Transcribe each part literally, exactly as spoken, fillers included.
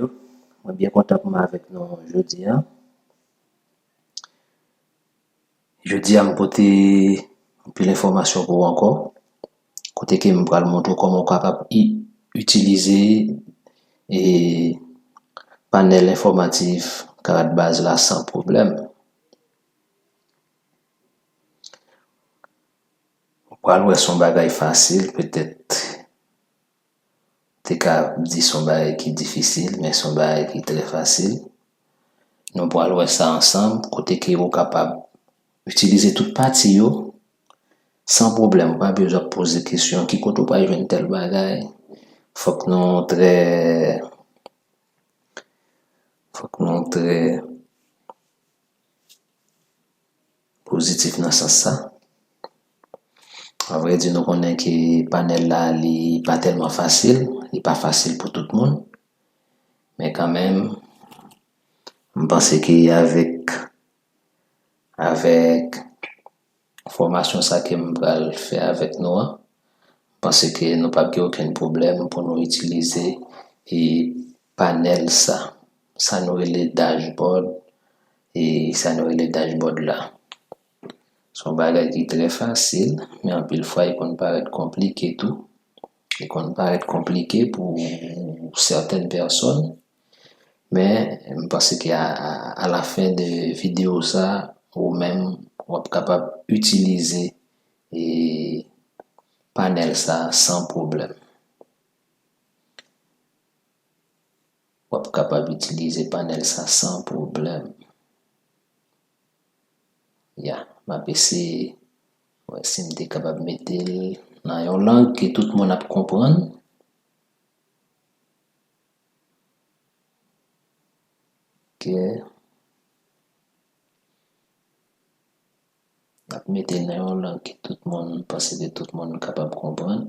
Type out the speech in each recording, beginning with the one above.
Mwen byen kontan pou m avèk nou jodi a. Jodi a, m pote anpil enfòmasyon pou ou ankò, kote ke m pral montre w kòman w kapab i-, itilize, e, panèl enfòmatif Karat Baz la san pwoblèm. Ou pral wè se yon bagay fasil, petèt te ka di se yon bagay ki difisil, men se yon bagay ki trè fasil. Nou pral wè sa ansanm, kote ke ou kapab itilize tout pati yo san pwoblèm. Ou pa bezwen ap poze kesyon, ki kote ou pral jwenn tèl bagay. Fòk nou trè, fòk nou trè pozitif nan sans sa. Avrèdi, nou konnen ke panèl la, li pa tèlman fasil, li pa fasil pou tout moun. Men kanmenm, m panse ke avèk, avèk fòmasyon sa ke m pral fè avèk nou an, m panse ke nou p ap gen okenn pwoblèm pou nou itilize, e, panèl sa, sa nou rele dashboard, e sa nou rele dashboard la. Se yon bagay ki trè fasil, men anpil fwa, li konn parèt konplike tou. Li konn parèt konplike pou sètèn pèsòn, men m panse ke a, a, a la fen de videyo sa, ou menm, w ap kapab itilize, e, panèl sa san pwoblèm. W ap kapab itilize panèl sa san pwoblèm. Ya, m ap eseye wè si m te kapab mete l nan yon lang ke tout moun ap konprann. Ok. N ap mete l nan yon lang ke tout moun, m panse ke tout moun kapab konprann.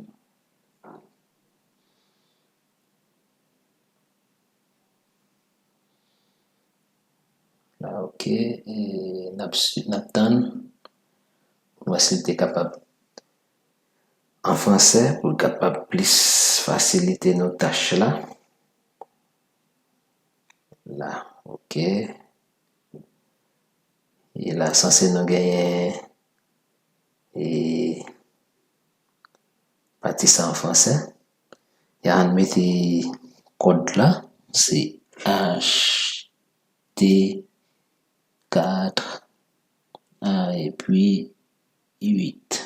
La, ok. E n ap swiv, n ap tann. Mwen, si l te kapab an fransè, pou l kapab plis fasilite nou tach la. La, ok. E la, sanse nou genyen, e, pati sa an fransè. Ya, ann mete kòd la, se H T kat, a, epi uit.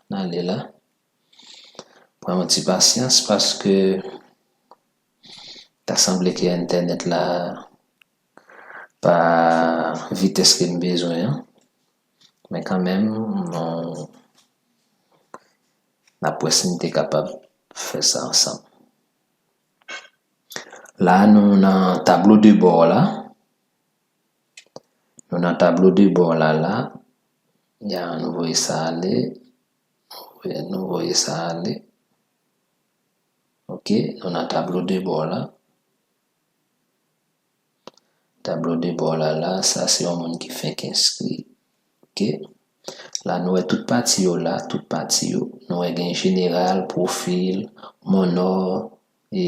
Ann ale la. Pran yon ti pasyans paske ta sanble ke entènèt la pa vitès ke m bezwen an. Men kanmenm, nou, n ap wè si n te kapab fè sa ansanm. La, nou nan tablo de bò la. Nou nan tablo de bò la, la. Ya, nou voye sa ale. Nou voye, nou voye sa ale. Ok, nou nan tablo de bò la. Tablo de bò la, la, sa se yon moun ki fenk enskri. Ok. La, nou wè tout pati yo la, tout pati yo. Nou wè gen jeneral, pwofil, mon nò, e,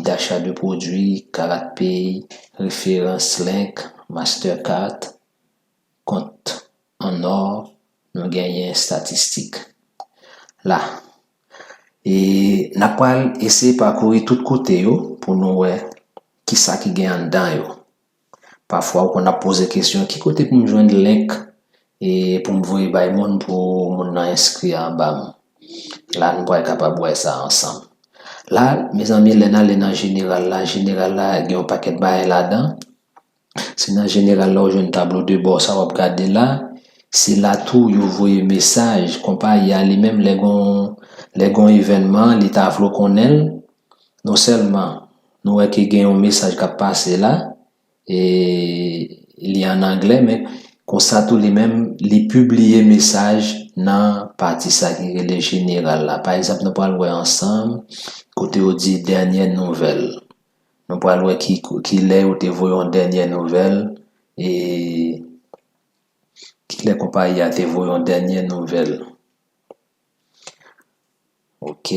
d'achat de produits, Karat Pay, référence, link, Mastercard, kont an nò, nou genyen estatistik. La, e n ap pral eseye pakouri tout kote yo pou nou wè kisa ki gen anndan yo. Pafwa, ou konn ap poze kesyon, ki kote pou m jwenn link, e pou m voye bay moun, pou moun nan enskri anba m? La, nou pral kapab wè sa ansanm. La, mezanmi, lè n ale nan jeneral la, jeneral la gen yon pakèt bagay ladan. Se nan jeneral la ou jwenn tablo de bò sa w ap gade la. Se la tou yo voye mesaj. Konpayi a li menm, lè gon, lè gon evènman, li ta vle w konnen l. Non sèlman nou wè ke gen yon mesaj k ap pase la, e li an anglè, men konsa tou li menm, li pibliye mesaj nan pati sa ki rele jeneral la. Pa egzanp, nou pral wè ansanm kote yo di dènyè nouvèl. Nou pral wè ki, ki lè yo te voye yon dènyè nouvèl, e ki lè konpayi a te voye yon dènyè nouvèl. Ok.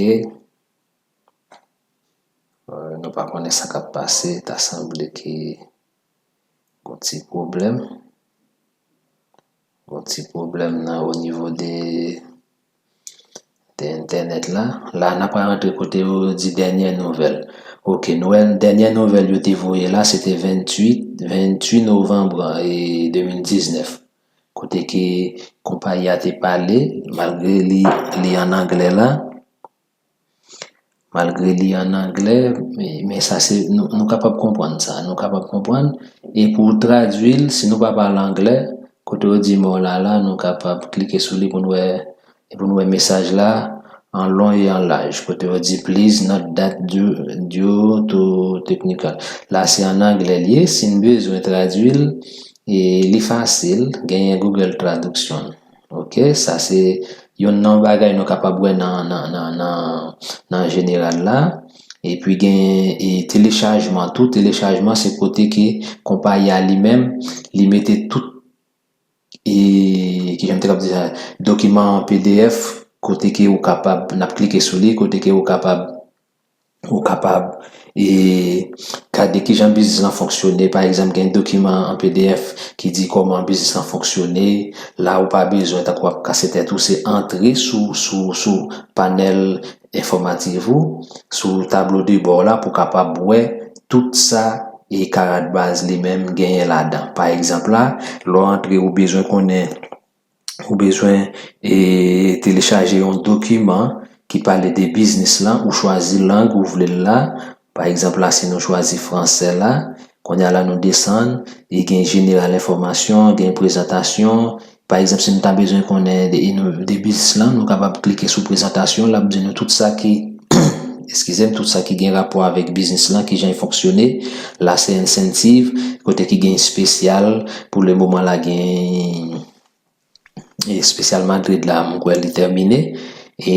Nou pa konnen sa k ap pase, ta sanble ke gon ti pwoblèm. Gon ti pwoblèm nan o nivo de, de entènèt la. La, n ap rantre kote yo di dènyè nouvèl. Ok, nou wè dènyè nouvèl yo te voye la, se te venntuit, venntuit novanm, e, de mil diznèf. Kote ke konpayi a te pale, malgre li, li an anglè la, malgre li an anglè, men, men sa se, nou, nou kapab konprann sa, nou kapab konprann. E pou tradui l, si nou pa pale anglè, kote yo di mò la, la, nou kapab klike sou li pou n wè, pou n wè mesaj la an lon e an laj. Kote yo di, "Please note that due, due to technical." La, se an anglè li ye, si n bezwen tradui l, e li fasil, genyen Google Traduction. Ok, sa se yonn nan bagay nou kapab wè nan, nan, nan, nan, nan jeneral la. Epi gen, e, telechajman tou. Telechajman se kote ke konpayi a li menm, li mete tout, e, ki jan m te kab di sa, dokiman P D F, kote ke ou kapab, n ap klike sou li, kote ke ou kapab ou kapab, e, gade kijan biznis lan fonksyone. Pa egzanp, gen dokiman an P D F ki di kòman biznis lan fonksyone. La, ou pa bezwen, tankou w ap kase tèt ou, se antre sou, sou, sou panèl enfòmatif ou, sou tablo de bò la, pou w kapab wè tout sa e Karatbaz li menm genyen ladan. Pa egzanp la, lè w antre, ou bezwen konnen ou bezwen, e, telechaje yon dokiman ki pale de biznis lan, ou chwazi lang ou vle l la. Pa egzanp la, si nou chwazi fransè la, kounye a la nou desann, e gen jeneral enfòmasyon, gen prezantasyon. Pa egzanp, si nou ta bezwen konnen de, de biznis lan, nou kapab klike sou prezantasyon, l ap di nou tout sa ki, eskize m, tout sa ki gen rapò avèk biznis lan, kijan l fonksyone. La, se incentive, kote ki gen espesyal, pou le moman la, gen espesyal Madrid la, m kwè li tèmine. E,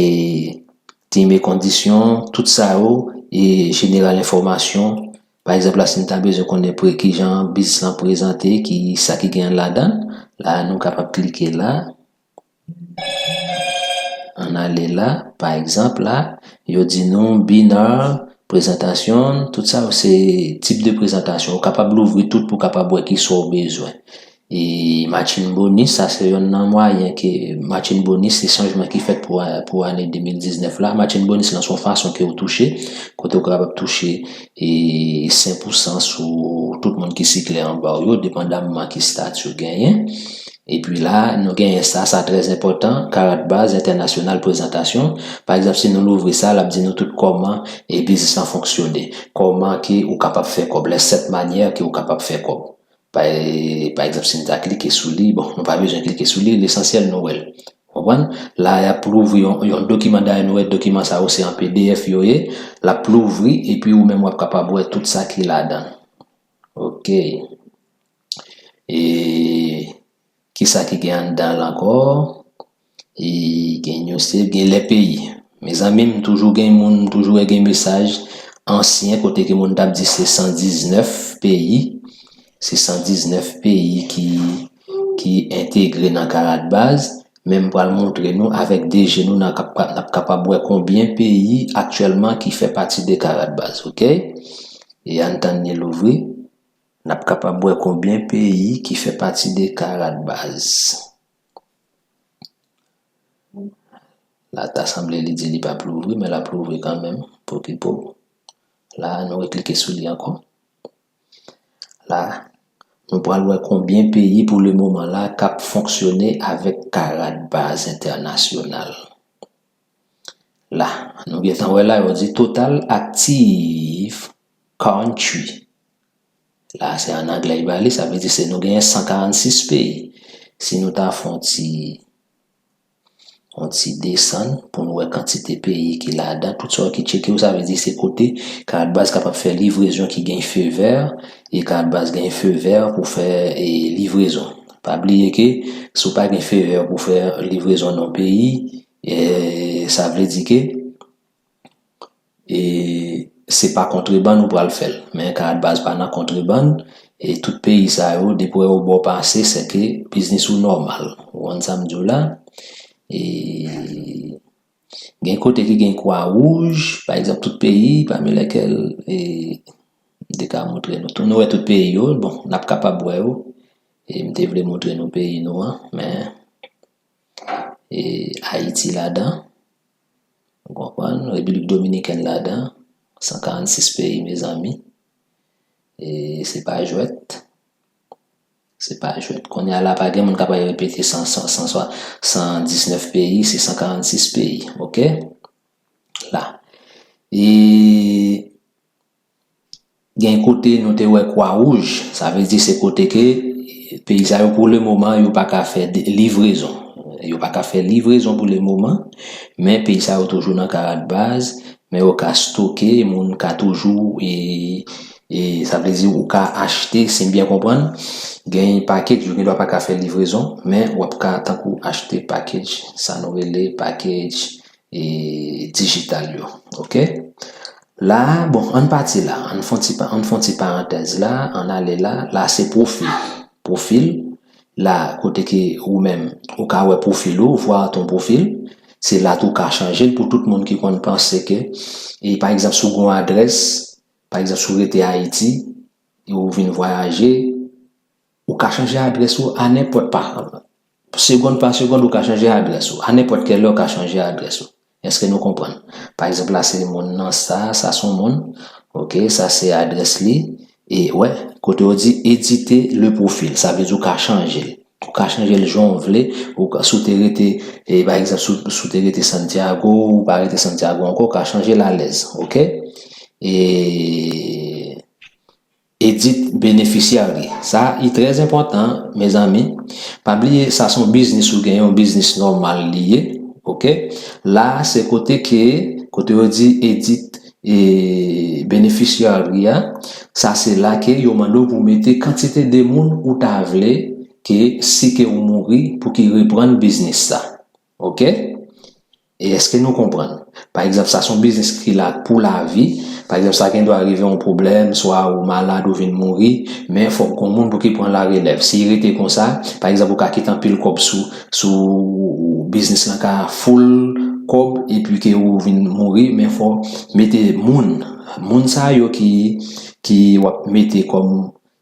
term e kondisyon, tout sa yo, e jeneral enfòmasyon. Pa egzanp la, si n ta bezwen konnen pre, kijan biznis lan prezante, ki sa ki gen ladan, la, nou kapab klike la. Ann ale la, pa egzanp la, yo di nou binar, prezantasyon, tout sa yo se tip de prezantasyon. Ou kapab louvri tout pou w kapab wè kisa w bezwen. E matching bonus, sa se yonn nan mwayen ke matching bonus se chanjman ki fèt pou, pou ane de mil diznèf la. Matching bonus lan se yon fason ke ou touche, kote ou kapab touche e senk pousan sou tout moun ki sikle anba w yo, depandamman ki stati w genyen. Epi la, nou genyen sa, sa trè enpòtan, Karatbaz entènasyonal prezantasyon. Pa egzanp, si nou louvri sa, l ap di nou tout kòman e biznis lan fonksyone, kòman ke ou kapab fè kòb, les sèt manyè ke ou kapab fè kòb. Pa, pa egzanp, si n ta klike sou li, bon, nou pa bezwen klike sou li, lesansyèl nou wè l. Konprann? La, y ap louvri yon, yon dokiman, dayè nou wè dokiman sa yo se an P D F yo ye, l ap louvri, epi ou menm w ap kapab wè tout sa ki ladan l. Ok. E kisa ki gen anndan l ankò? E gen yon se, gen lè peyi. Mezanmi, m toujou gen moun, m toujou wè gen mesaj ansyen kote ke moun t ap di se san diznèf peyi. Se san diznèf peyi ki, ki entegre nan Karatbaz. Men m pral montre nou avèk de je nou, n ap kapa-, n ap kapab wè konbyen peyi aktyèlman ki fè pati de Karatbaz, ok? E ann tann li louvri. N ap kapab wè konbyen peyi ki fè pati de Karatbaz. La, ta sanble li di li p ap louvri, men l ap louvri kanmenm, pokipo. La, nou reklike sou li ankò. La, nou pral wè konbyen peyi pou le moman la k ap fonksyone avèk Karatbaz entènasyonal. La, nou gentan wè la, yo di total active country. La, se an anglè li ba li, sa vle di se nou genyen san karannsis peyi. Si nou ta fè yon ti, yon ti desann pou nou wè kantite peyi ki ladan, tout sa yo ki tcheke yo, sa vle di se kote Karatbaz kapab fè livrezon ki gen fe vè, e Karatbaz gen fe vè pou fè, e, livrezon. Pa bliye ke si w pa gen fe vè pou fè livrezon nan peyi, e, sa vle di ke e se pa kontrebann ou pral fè l. Men Karatbaz pa nan kontrebann, e tout peyi sa yo, depi w wè yo ba w pase, se ke biznis ou nòmal. Ou konn sa m di w la? E Gen kote ki gen kwa wouj, pa egzanp, tout peyi, pami lèkèl, e, m te ka montre nou. Tou, nou wè tout peyi yo, bon, n ap kapab wè yo. E m te vle montre nou peyi nou an, men, e, Ayiti ladan, ou konprann, Repiblik Dominikèn ladan, san karannsis peyi, mezanmi. E se pa jwèt. Se pa jwèt. Kounye a la, pa gen moun k ap repete san, san, san, san diznèf peyi, se san karannsis peyi, oke? La. E gen kote nou te wè kwa wouj, sa vle di se kote ke peyi sa yo pou le moman, yo pa ka fè de, livrezon. Yo pa ka fè livrezon pou le moman, men peyi sa yo toujou nan karat baz, men yo ka stoke, moun ka toujou, e, e sa vle di ou ka achte, si m byen konprann, gen package, yo gen dwa pa ka fè livrezon, men w ap ka tankou achte package, sa nou rele package, e, dijital yo, oke? La, bon, ann pati la, ann fon ti pa-, ann fon ti parantèz la, ann ale la, la se pwofil. Pwofil, la, kote ke ou menm, ou ka wè pwofil ou, voir ton profil, se la tou ou ka chanje l pou tout moun ki konn panse ke, e pa egzanp, si w gen yon adrès, pa egzanp, si w rete Ayiti, e ou vin vwayaje, ou ka chanje adrès ou a nenpòt pa, segonn pa segonn, ou ka chanje adrès ou. A nenpòt kèl lè, ou ka chanje adrès ou. Èske nou konprann? Pa egzanp, la se moun nan sa, sa se yon moun. Oke, sa se adrès li. E wè, kote yo di edite le profil, sa vle di ou ka chanje l. Ou ka chanje l jan w vle. Ou ka, si w te rete, e, pa egzanp, si w, si w te rete Santiago, ou pa rete Santiago ankò, ou ka chanje l alèz. Oke? E edit beneficiary. Sa, li trè enpòtan, mezanmi. Pa bliye, sa se yon biznis ou gen, yon biznis nòmal li ye. Oke? La, se kote ke, kote yo di edit, e, beneficiary a, sa se la ke yo mande w pou mete kantite de moun ou ta vle ke si ke ou mouri pou ki reprann biznis sa. Oke? E èske nou konprann? Pa egzanp, sa se yon biznis ki la pou lavi. Pa egzanp, sa gen dwa rive yon pwoblèm, swa ou malad ou vin mouri, men fòk gon moun pou ki pran larelèv. Si l rete konsa, pa egzanp, ou ka kite anpil kòb sou, sou biznis lan ka full kòb, epi ke ou vin mouri, men fò mete moun. Moun sa yo ki, ki w ap mete kòm,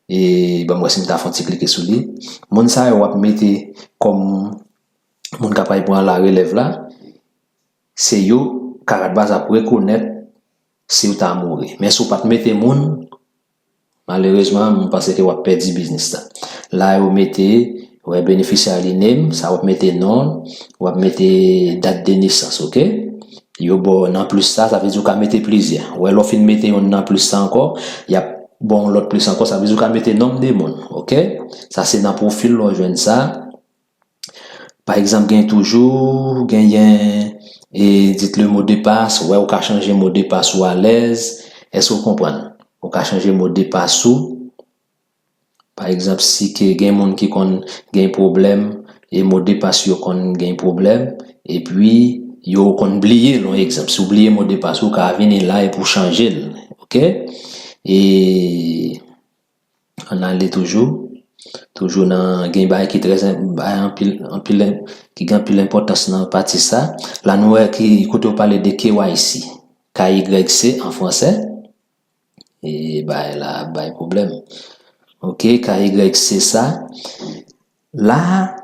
e, ban m wè si m ta fè yon ti klike sou li. Moun sa yo w ap mete kòm moun k ap pral pran larelèv la, se yo karat baz ap rekonèt si w ta mouri. Men si w pa t mete moun, malerezman, m panse ke w ap pèdi biznis la. La, yo mete, wè, beneficiary name, sa w ap mete non, w ap mete dat de nesans, oke? Yo ba w nan plis sa, sa vle di w ka mete plizyè. Wè, lè w fin mete yon nan plis sa ankò, y ap ba w yon lòt plis ankò, sa vle di w ka mete nonb de moun, oke? Sa se nan pwofil la w jwenn sa. Pa egzanp, gen toujou, genyen, e, dit le mot de passe, wè, ou ka chanje mo de passe ou alèz. Èske w konprann? Ou ka chanje mo de passe ou. Pa egzanp, si ke gen moun ki konn gen pwoblèm, e mo de passe yo konn gen pwoblèm, epi yo konn bliye l, yon egzanp. Si w bliye mo de passe ou, ou ka vini la epi w chanje l, oke? E ann ale toujou. Toujou nan gen bagay ki trè, bagay anpil, anpil, ki gen anpil enpòtans nan pati sa. La nou wè ki kote yo pale de K Y C, K Y C an fransè. E bagay la ap bay pwoblèm. Oke, K Y C sa. La,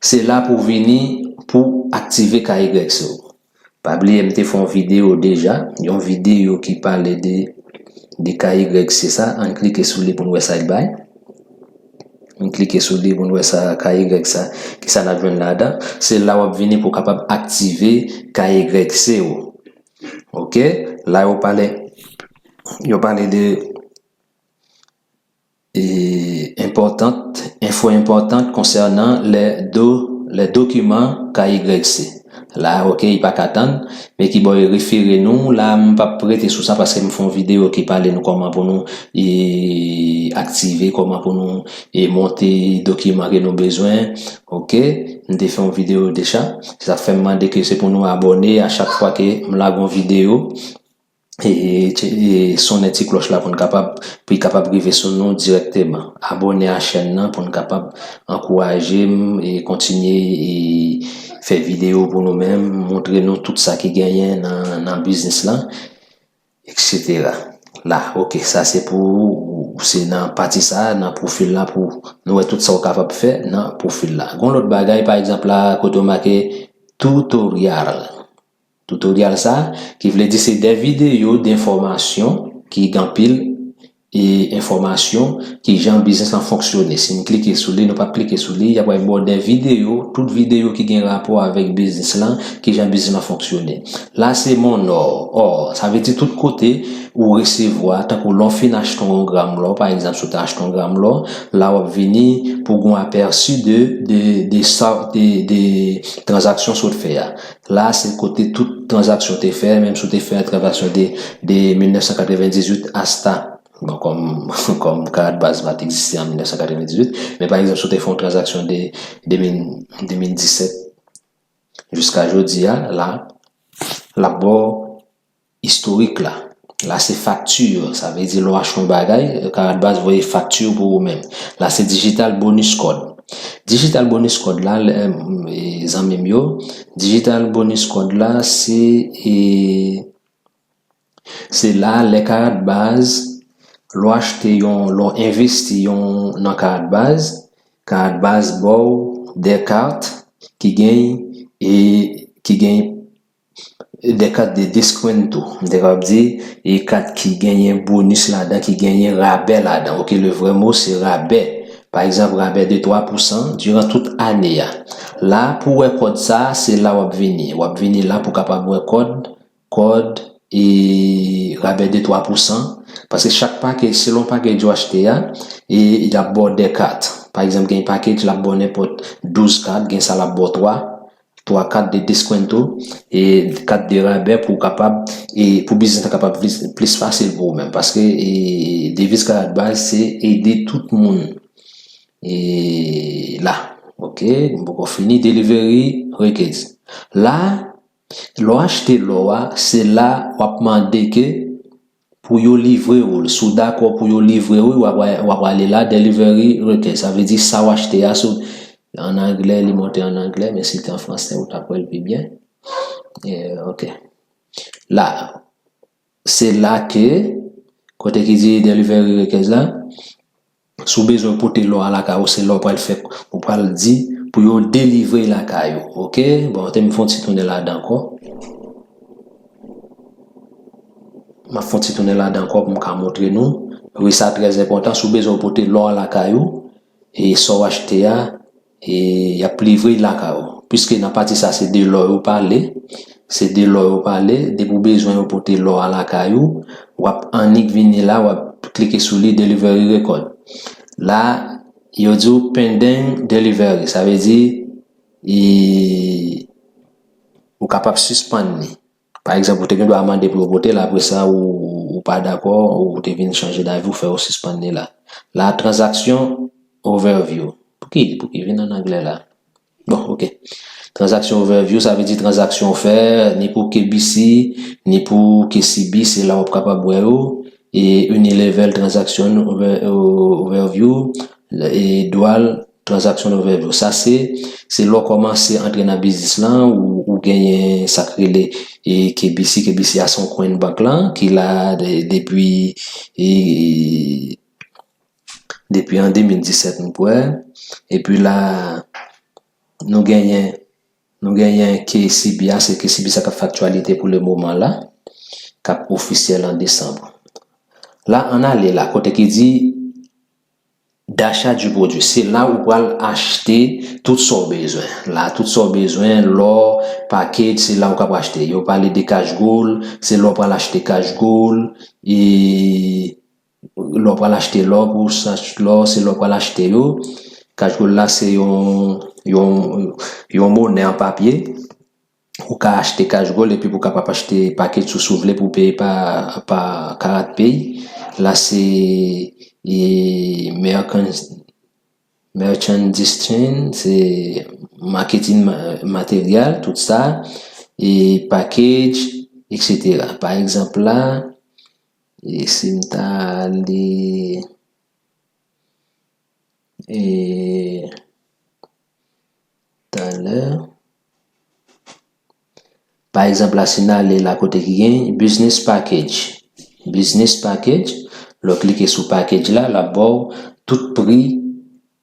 se la pou vini pou aktive K Y C ou. Pa bliye, m te fè yon videyo deja, yon videyo ki pale de, de K Y C sa. Ann klike sou li pou n wè sa l bay. Ann klike sou li pou n wè sa K Y C sa, ki sa n ap jwenn ladan. Se la w ap vini pou w kapab aktive K Y C ou. Oke? La yo pale, yo pale de e, enpòtant, enfo enpòtant konsènan les do, les documents K Y C. La, oke, li pa ka tann, men ki bò yo refere nou. La, m p ap rete sou sa paske m fè yon videyo ki pale nou kòman pou nou, e, aktive, kòman pou nou, e, monte dokiman ke nou bezwen. Oke, m te fè yon videyo deja. Se sa k fè m mande ke se pou nou abòne a chak fwa ke m lage yon videyo. E, e, e sonnen ti klòch la pou n kapab, pou l kapab rive sou nou dirèkteman. Abòne a chèn nan pou n kapab ankouraje m e kontinye e fè videyo pou nou menm, montre nou tout sa ki genyen nan, nan biznis lan, et cetera. La, ok, sa se pou, se nan pati sa, nan pwofil la pou nou wè tout sa w kapab fè nan pwofil la. Gon lòt bagay, pa egzanp la, kote w make tutorial. Tutorial sa, ki vle di se de videyo de enfòmasyon ki gen anpil e enfòmasyon ki jan biznis lan fonksyone. Si n klike sou li, nou p ap klike sou li, y ap ba w de videyo, tout videyo ki gen rapò avèk biznis lan, ki jan biznis lan fonksyone. La se mon or, or, sa vle di tout kote ou resevwa, tankou lè w fin achte yon gram lò, pa egzanp, si w te achte yon gram lò, la w ap vini pou gon apèsi de, de, de sa, de, de tranzaksyon sa w te fè a. La se kote tout tranzaksyon te fè, menm si w te fè yon tranzaksyon de, de mil nèf san katrevendizuit asta, bon, kòm, kòm Karat Baz pa t egziste an mil nèf san katrevendizuit, men pa egzanp, si w te fè yon tranzaksyon de, de mil, de mil disèt jiska jodi a, la, l ap ba w istorik la. La se fakti, sa vle di lè w achte yon bagay, Karat Baz voye fakti pou ou menm. La se digital bonus code. Digital bonus code la, lè, e, zanmi m yo, digital bonus code la, se, e, se la lè Karat Baz, lè w achte yon, lè w envesti yon nan Karat Baz, Karat Baz ba w de kat ki gen, e, ki gen de kat de deskwento. M te kapab di, e kat ki genyen bonis ladan, ki genyen rabè ladan. Ok, le vrai mot se rabè. Pa egzanp, rabè de twa pousan diran tout ane a. La, pou wè kòd sa, se la w ap vini. W ap vini la pou kapab wè kòd, kòd, e rabè de twa pousan. Paske chak pakèj, selon pakèj ou achte a, e y ap ba w de kat. Pa egzanp, gen pakèj, l ap ba w nenpòt douz kat, gen sa l ap ba w twa, twa kat de deskwento, e kat de rabè pou w kapab, e pou biznis la kapab plis, plis fasil pou ou menm. Paske, e, deviz Karat Baz se ede tout moun. E la, ok, m poko fini. Delivery request. La, lè w achte lò a, se la w ap mande ke pou yo livre w l. Si w dakò pou yo livre w l, w ap, w ap ale la, delivery request. Sa vle di sa w achte a, si w, an anglè, li monte an anglè, men si l te an fransè, ou t ap wè l pi byen. E, ok. La, se la ke, kote ki di delivery request la, si w bezwen pote lò a lakay ou, se la w pral fè, ou pral di pou yo delivre lakay ou. Ok? Bon, te m fè yon ti tounen ladan ankò. M ap fè yon ti tounen ladan ankò pou m ka montre nou. Wi, sa trè enpòtan. Si w bezwen pote lò a lakay ou, e sa w achte a, e y ap livre l lakay ou. Piske nan pati sa, se de lò yo pale, se de lò yo pale, depi w bezwen yo pote lò a lakay ou, w ap annik vini la, w ap klike sou li, delivery record. La, yo di w pending delivery, sa vle di, e, ou kapab sispann li. Pa egzanp, ou te gen dwa mande pou yo pote l, apre sa, ou, ou pa dakò, ou te vin chanje davi, ou fè yo sispann li la. La, transaction overview. Pouki, pouki vin an anglè la? Bon, ok. Transaction overview, sa vle di tranzaksyon w fè, ni pou K B C, ni pou K C B, se la w ap kapab wè yo. E unilevel transaction over-, overview, e dual transaction overview. Sa se, se lè w kòmanse antre nan biznis lan, ou, ou genyen sa k rele, e, K B C. K B C a se yon coin bank lan, ki la de-, depi, e, depi an de mil disèt, m kwè. Epi la, nou genyen, nou genyen K C B a, se K C B sa k ap fè aktyalite pou le moman la, k ap ofisyèl an desanm. La, ann ale la, kote ki di d'achat du produit. Se la ou pral achte tout sa w bezwen. La, tout sa w bezwen, lò, package, se la ou kap achte. Yo pale de cash gold, se lè w pral achte cash gold, e lè w pral achte lò, pou sa lò, se lè w pral achte yo. Cash gold la, se yon, yon, yon monè an papye. Ou ka achte cash gold epi pou kapab achte package ou, si w vle, pou peye pa, pa Karat Pay. La, se, e, merchan-, merchandising, se marketing ma-, material, tout sa, e package, et cetera. Pa egzanp la, e si m ta ale, e talè, Pa egzanp, la, si n ale la kote ki gen business package. Business package, lè w klike sou package la, l ap ba w tout pri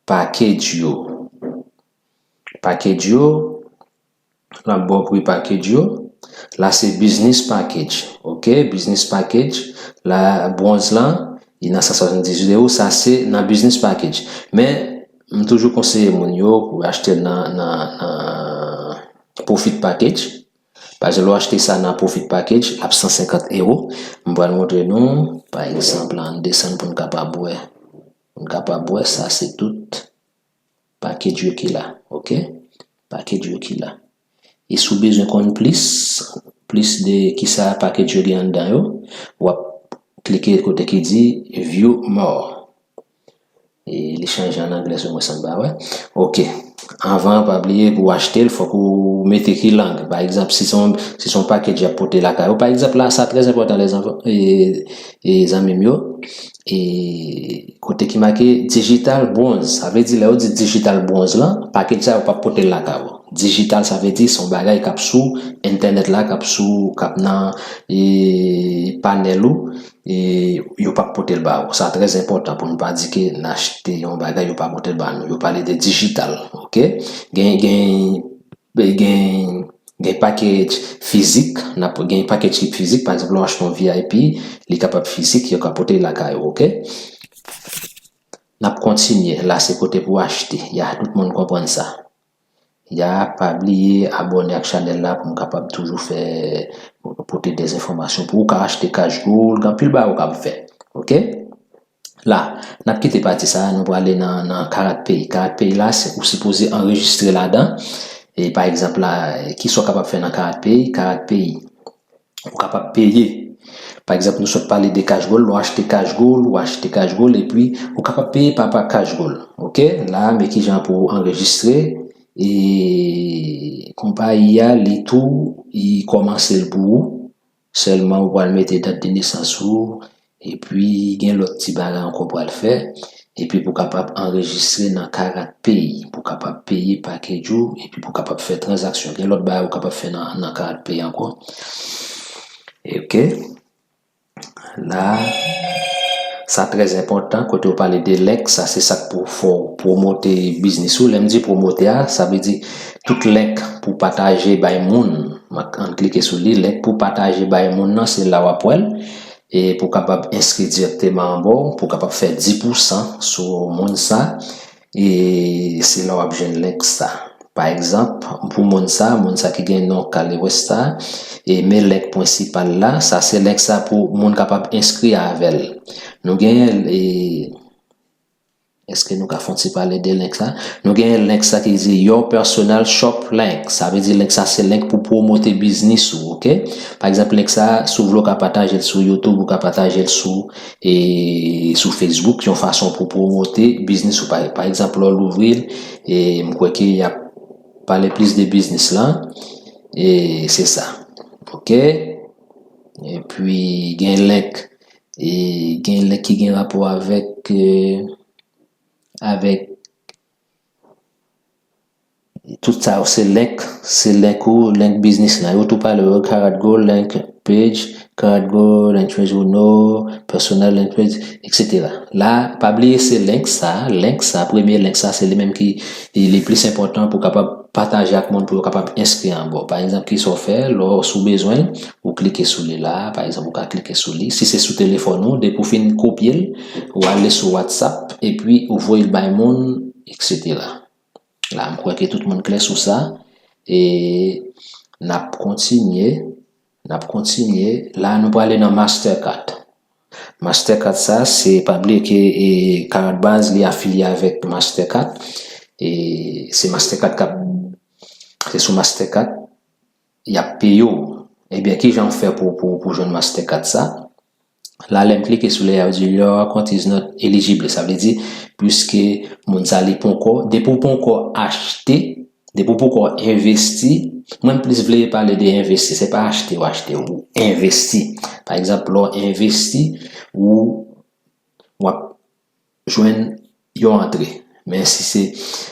package yo. Package yo, l ap ba w pri package yo. La, se business package. Ok, business package. La, bwonz lan, li nan san swasanndizuit ewo. Sa, se nan business package. Men, m toujou konseye moun yo pou achte nan, nan, nan profit package. Paske lè w achte sa nan profit package, l ap san senkant ewo. M pral montre nou, pa egzanp, la, ann desann pou n kapab wè. Pou n kapab wè, sa, se tout package yo ki la, ok? Package yo ki la. E si w bezwen konn plis, plis de kisa package yo gen anndan yo, w ap klike kote ki di View More. E li chanje an anglè sou mwen, san ba wè. Ok. Anvan, pa bliye, pou w achte l, fòk ou mete ki lang. Pa egzanp, si se yon, si se yon package y ap pote lakay ou. Pa egzanp, la, sa trè enpòtan, lèzanfan, e, e zanmi m yo. E kote ki make digital bronze. Sa vle di, lè yo di digital bronze lan, package sa yo p ap pote l lakay ou. Digital, sa vle di, se yon bagay k ap sou entènèt la, k ap sou, k ap nan, e, panèl ou. E yo p ap pote l ba ou. Sa trè enpòtan pou nou pa di ke n achte yon bagay, yo pa pote l ba nou. Yo pale de digital, ok? Gen, gen, gen, gen package fizik, n ap gen package ki fizik, pa egzanp, lè w achte yon V I P, li kapab fizik, yo ka pote l lakay ou, ok? N ap kontinye, la se kote pou achte, ya, tout moun konprann sa. Ya, pa bliye abòne ak chanèl la pou m kapab toujou fè, pote de enfòmasyon pou ou ka achte Cash Gold, gen anpil bagay ou ka fè. Ok? La, n ap kite pati sa, nou prale nan, nan Karat Pay. Karat Pay la, se ou sipoze anrejistre ladan. E pa egzanp la, kisa w kapab fè nan Karat Pay? Karat Pay, ou kapab peye. Pa egzanp, nou sot pale de Cash Gold, ou achte Cash Gold, ou achte Cash Gold, epi ou kapab peye pa, pa Cash Gold. Ok? La, men kijan pou anrejistre. E konpayi a, li tou, li kòmanse l pou ou. Sèlman ou pral mete dat de nesans ou, epi gen lòt ti bagay ankò pral fè, epi pou kapab anrejistre nan Karat Pay, pou kapab peye package ou, epi pou kapab fè tranzaksyon. Gen lòt bagay ou kapab fè nan, nan Karat Pay ankò. Ok. La, sa trè enpòtan, kote ou pale de link, sa se sa k pou fè w pwomote biznis ou. Lè m di pwomote a, sa vle di tout link pou pataje bay moun. Ann klike sou li, link pou pataje bay moun nan, se la w ap wè l. E pou kapab enskri dirèkteman anba w, pou kapab fè dis pousan sou moun sa. E se la w ap jwenn link sa. Pa egzanp, pou moun sa, moun sa ki gen non Kale Westa, e men link prensipal la, sa se link sa pou moun kapab enskri avè l. Nou genyen, e, èske nou ka fè yon ti pale de link sa? Nou genyen link sa ki di Your Personal Shop Link. Sa vle di link sa se link pou pwomote biznis ou, ok? Pa egzanp, link sa, si w vle w ka pataje l sou YouTube, ou ka pataje l sou, e, sou Facebook, yon fason pou pwomote biznis ou. Pa, pa egzanp, lè w louvri l, e m kwè ke y ap pale plis de biznis lan, e se sa. Ok? Epi gen link, e gen link ki gen rapò avèk, e, avèk tout sa yo, se link, se link ou, link biznis lan. Yo tou pale yo, Karat Gold, link page, Karat Gold, link page ou no, personal link page, et cetera. La, pa bliye se link sa, link sa, premye link sa, se li menm ki li plis enpòtan pou kapab pataje ak moun pou yo kapab enskri anba w. Pa egzanp, kisa w fè, lè w, si w bezwen l, ou klike sou li la, pa egzanp, ou ka klike sou li. Si se sou telefòn ou, depi w fin kopye l, ou ale sou WhatsApp, epi ou voye l bay moun, et cetera. La, m kwè ke tout moun klè sou sa. E n ap kontinye, n ap kontinye. La, nou prale nan Mastercard. Mastercard sa, se pa bliye ke, e, Karat Baz, li afilye avèk Mastercard. E se Mastercard k ap, se sou Mastercard y ap peye w. Ebyen, kijan w fè pou, pou, pou jwenn Mastercard sa? La, lè m klike sou li a, yo di your account is not eligible. Sa vle di, piske moun sa li ponkò, depi w ponkò achte, depi w ponkò envesti, mwen m plis vle pale de envesti, se pa achte w achte, ou envesti. Pa egzanp, lè w envesti, ou w ap jwenn yon antre. Men si se,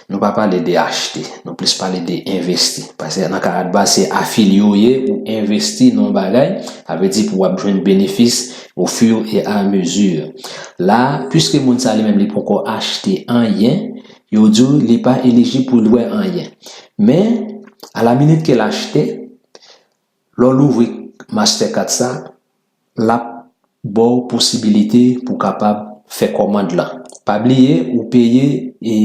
nou pa pale de achte, nou plis pale de envesti. Paske nan Karatbaz, se afilye w ye, ou envesti nan yon bagay, sa vle di pou w ap jwenn benefis au fur et à mesure. La, piske moun sa li menm li poko achte anyen, yo di w li pa elijib pou l wè anyen. Men, a la minit ke l achte, lè w louvri Mastercard sa, l ap ba w posibilite pou w kapab fè kòmand lan. Pa bliye, ou peye e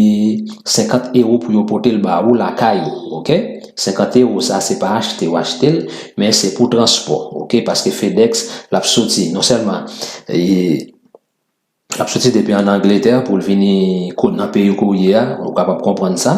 senkant ewo pou yo pote l ba ou lakay ou, oke? Senkant ewo, sa se pa achte ou achte l, men se pou transpò, oke? Paske FedEx, l ap soti, non sèlman e, l ap soti depi ann Angletè pou l vini ko-, nan peyi w ke w ye a, ou kapab konprann sa.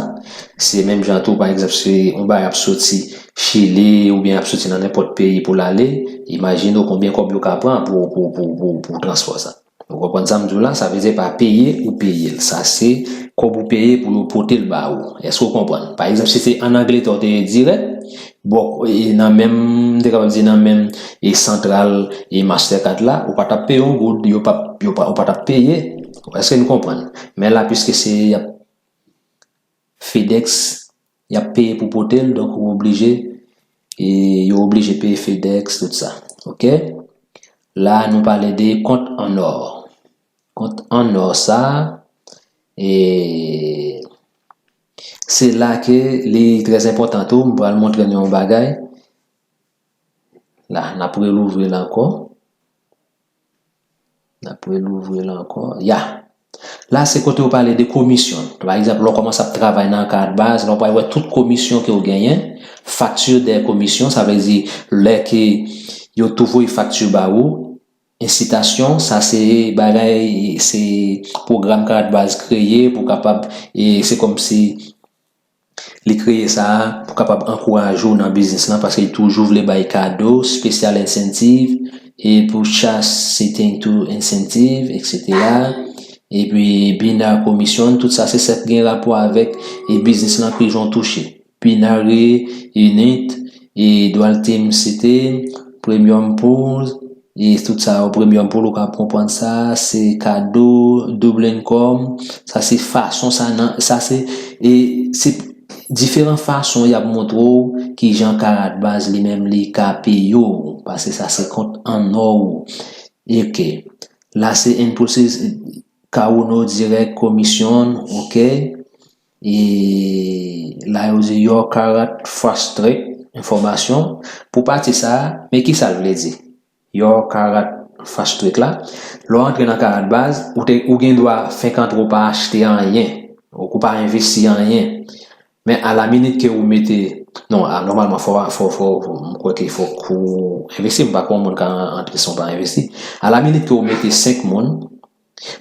Se menm jan tou, pa egzanp, si yon bagay ap soti Chili oubyen ap soti nan nenpòt peyi pou l ale, imajine w konbyen kòb yo ka pran pou, pou, pou, pou, pou transpò sa. Ou konprann sa m di w la? Sa vle di pa peye ou peye l. Sa se kòb ou peye pou yo pote l ba ou. Èske w konprann? Pa egzanp, si se ann Angletè w te ye dirèk, bò, e nan menm, m te kapab di nan menm e santral e Mastercard la, ou pa t ap peye yon goud, yo p ap, yo pa, ou pa t ap peye. Èske nou konprann? Men la, piske se y ap FedEx, y ap peye pou pote l, donk ou oblije, e yo oblije peye FedEx, tout sa. Oke? La, nou pale de kont an ò. Kont an ò sa, e se la ke li trè enpòtan tou. M pral montre nou yon bagay. La, n ap relouvri l ankò. N ap relouvri l ankò. Ya. La, se kote yo pale de komisyon. Pa egzanp, lè w kòmanse ap travay nan Karatbaz, la w pral wè tout komisyon ke w genyen, facture des commissions, sa vle di lè ke yo tou voye fakti ba ou, ensitasyon, sa se bagay, se pwogram Karatbaz kreye pou kapab, e se kòmsi li kreye sa pou kapab ankouraje w nan biznis lan, paske li toujou vle bay kado, special incentive, e pou chak sitting to incentive, et cetera. Epi binar commission, tout sa se sa k gen rapò avèk e biznis lan, ki jan w touche. Binary unit, e dual team sitting, premium pool, e tout sa yo, premium pool, ou ka konprann sa, se kado, double income, sa se fason sa nan, sa se, e se diferan fason y ap montre w ki jan Karatbaz li menm li ka peye w, paske sa se kont an ò ou. Oke. La se impulses, Kawono dirèk, komisyon, oke. E la yo di Your Karat Fast Track, enfòmasyon. Pou pati sa, men ki sa l vle di? Your Karat Fast Track la. Lè w antre nan Karatbaz, ou te, ou gen dwa fenk antre w pa achte anyen, ou pa envesti anyen. Men a la minit ke ou mete, non, a, nòmalman, fò, fò, fò, fò, m kwè ke fòk ou envesti, m pa kwè yon moun ka antre san w pa envesti. A la minit ke ou mete senk moun,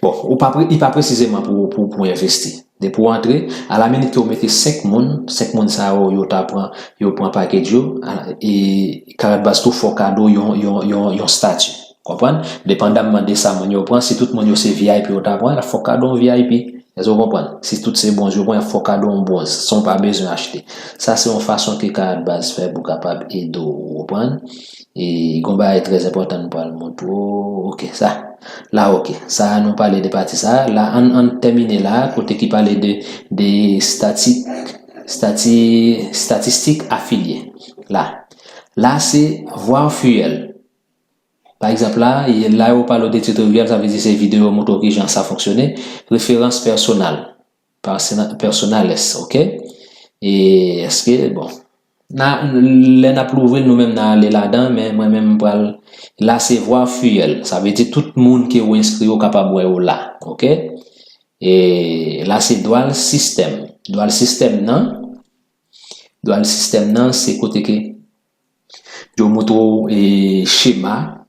bon, ou pa pre-, li pa presizeman pou, pou, pou envesti. Depi ou antre, a la minit ke ou mete senk moun, senk moun sa yo, yo ta pran, yo pran package yo, a, e Karatbaz tou fò kado yon, yon, yon, yon stati. Konprann? Depandamman de sa moun yo pran, si tout moun yo se V I P yo ta pran, l ap fò kado yon V I P. Èske w konprann? Si tout se bwonz yo pran, y ap fè w kado yon bwonz, san w pa bezwen achte. Sa se yon fason ke Karatbaz fè pou kapab ede w, ou konprann? E gen yon bagay trè enpòtan m pral montre w. Oke, sa. La, oke. Sa, nou pale de pati sa. La, ann, ann tèmine la, kote ki pale de, de stati, stati, statistik afilye. La. La, se voir fur. Pa egzanp la, e la yo pale w de tutorial, sa vle di se videyo yo montre w kijan sa fonksyone. Referans pèsonal, persona-, personales, oke? E èske, bon, na, lè n ap louvri l, nou menm n a ale ladan, men mwen menm m pral, la se voir fur. Sa vle di tout moun ke ou enskri yo kapab wè yo la, oke? E la se dual system. Dual system nan, dual system nan se kote ke yo montre w, e, chema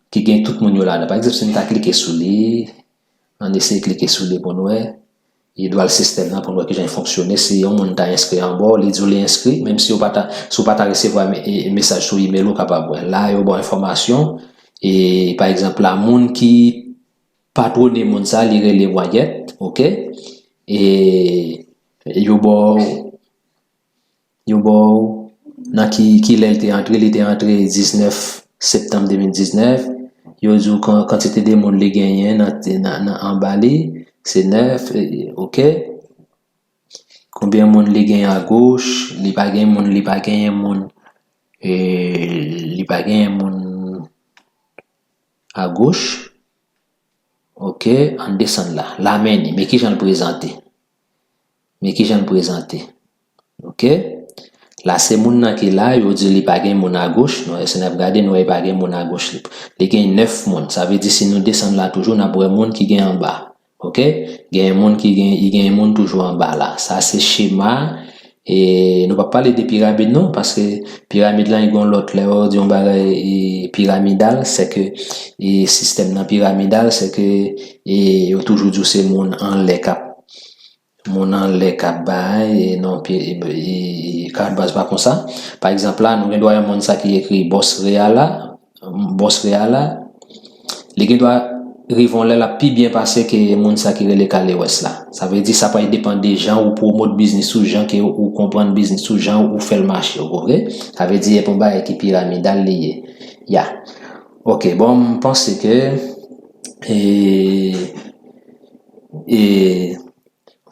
ki gen tout moun yo ladan. Pa egzanp, si n ta klike sou li, ann eseye klike sou li pou n wè. E dual system nan pou n wè kijan l fonksyone. Si yon moun ta enskri anba w, li di w li enskri, menm si w pa ta, si w pa ta resevwa me-, e, mesaj sou email ou, kapab wè. La, yo ba w enfòmasyon. E, pa egzanp, la, moun ki patwone moun sa, li rele Wyatt, oke? E yo ba w Yo ba w nan ki, ki lè l te antre, li te antre diznèf septanm de mil diznèf. Yo di w kan-, kantite de moun li genyen nan, nan, nan anba li, se nèf, e, oke. Konbyen moun li gen agoch? Li pa gen moun, li pa genyen moun. E, li pa genyen moun agoch. Ok, ann desann la. La men li, men kijan l prezante. Men kijan l prezante. Ok? La se moun nan ki la, yo di li pa gen moun agoch. Nou, si n ap gade, nou wè pa gen moun agoch li. Li gen nèf moun. Sa vle di si nou desann la toujou, n ap wè moun ki gen anba. Ok? Gen moun ki gen, li gen moun toujou anba la. Sa se chema. E nou p ap pale de piramid non, paske piramid lan li gen lòt lè yo di yon bagay e, piramidal, se ke e, sistèm nan piramidal, se ke e, yo toujou di w se moun anlè k ap moun anlè k ap bay, e non, pi, e, e, e, kalbaz pa konsa. Pa egzanp la, nou gen dwa yon moun sa ki ekri bòs real la, bòs real la, li gen dwa rive yon lè l ap pi byen pase ke moun sa ki rele kalewès la. Sa vle di sa pral depann de jan ou pwomot biznis ou, jan ke ou konprann biznis ou, jan ou fè l mache, ou konprann? Sa vle di e pa yon bagay ki piramidal li ye. Ya. Ok, bon, m panse ke e, e,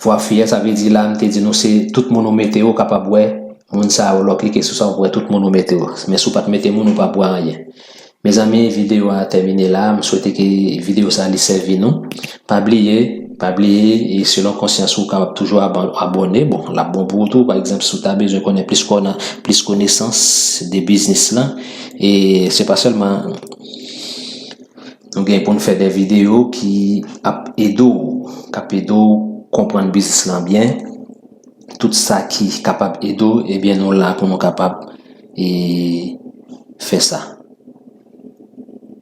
Vwa fiyè, sa vle di la, m te di nou se tout moun ou mete yo kapab wè moun sa yo. Lè w klike sou sa, w wè tout moun ou mete yo. Men si w pa t mete moun, ou p ap wè anyen. Mezanmi, videyo a tèmine la. M swete ke videyo sa li sèvi nou. Pa bliye, pa bliye, e selon konsyans ou, w kapab toujou aba-, abòne. Bon, l ap bon pou ou tou. Pa egzanp, si w ta bezwen konnen plis kò-, plis konesans de biznis lan, e se pa sèlman Nou gen pou n fè de videyo ki ap ede w, k ap ede w konprann biznis lan byen. Tout sa ki kapab ede w, ebyen, nou la pou nou kapab, e, fè sa.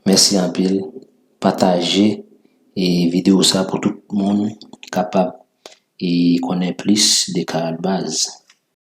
Mèsi anpil. Pataje, e, videyo sa pou tout moun kapab, e, konnen plis de Karat Baz.